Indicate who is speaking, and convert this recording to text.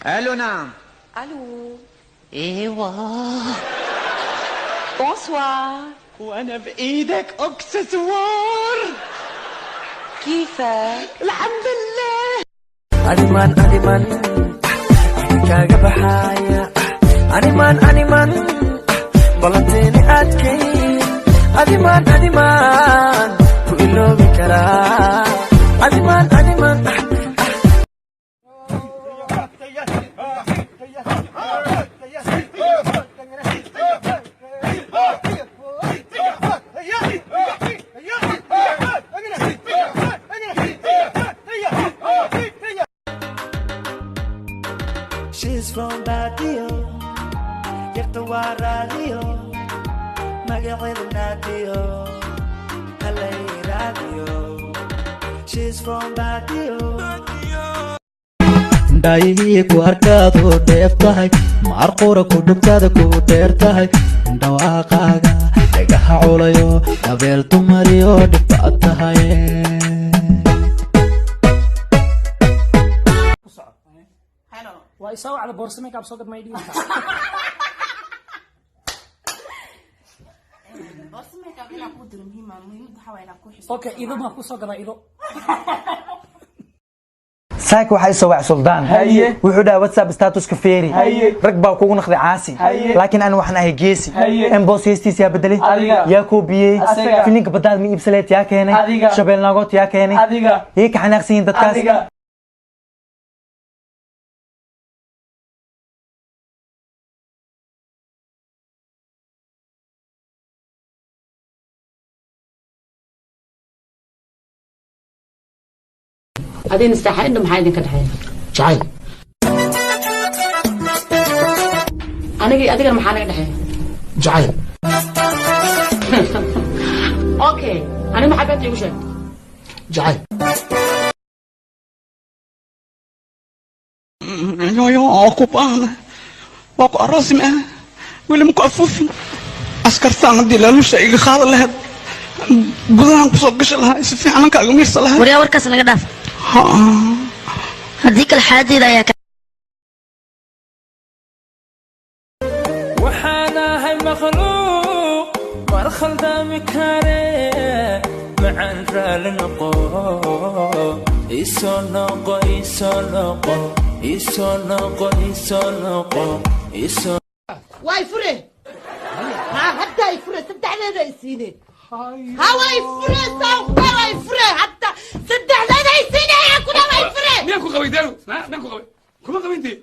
Speaker 1: الو. نعم.
Speaker 2: الو.
Speaker 1: ايوه.
Speaker 2: bonsoir.
Speaker 1: وانا بايدك اكسسوار.
Speaker 2: كيفك؟
Speaker 1: الحمد لله.
Speaker 3: Animan animan kaaga baxaya animan animan balanteeni adkay adiman adiman ku iloobi karaa adiman adiman. She's from Badio, yarta waa raadiyo, magaceeda Naadiyo, halay raadiyo. She's from Badio.
Speaker 4: Indhaayihii ku arkaadu dheef tahay, maarqura ku dhugtaada ku dheer tahay, indhawaaqaaga dhagaha culayo, dabeel dumariyo dhibbaad tahay.
Speaker 5: Waa isoo wacda, boorso makeup soo gad may dhiibta.
Speaker 6: Boorso makeup inaan kuu diro muhiim ah, muhiimad waxaa waa inaan kuu xiso.
Speaker 5: Okay, ido maa kusoo gadaa ido?
Speaker 7: Saaka waxaa isoo wac Suldaan. Wuxuu dhahay WhatsApp statuska feeri, rag baa kugu naqday caasi, laakiin ani waxaan ahay geesi. Embos heestiisa yaa bedelay, yaa koobiyey filinka badaad ma iibsaleed, yaa keenay shabeel naagood, yaa keenay, yay ka xanaaqsan yihiin dadkaas.
Speaker 8: Adin istaaxa indha, maxaa idinka dhexeeya?
Speaker 9: Jacayl.
Speaker 8: Aniga iyo adigana maxaa naga dhexeeya?
Speaker 9: Jacayl.
Speaker 8: Okay, ani maxaa beenta igu sheegtay?
Speaker 9: Jacayl.
Speaker 10: Waa ku baahna, waa ku aroosi ma weli ma ku afuufin. Askartaan haddii laalusha iga qaadan lahayd, gudahan kusoo gashi lahaa, si fiican kaaga miirsa lahaa.
Speaker 11: Waryaa, warkaas naga dhaaf, haddii kale xaaladeyda ayaa
Speaker 3: Waxaan ahay makhluuq mar khaldami kare, macaan raali noqo, isoo noqo, isoo noqo, isoo noqo, isoo noqo, isoo.
Speaker 6: Way fure, ha, hadda ay fure, saddexdeeda ay siineen, ha, way fure, sawqar way fure, hadda saddexdeeda ay siineen kuna way fure.
Speaker 10: Miyaan ku qabay deelu? Miyaan ku qabay? Kuma qabin dee.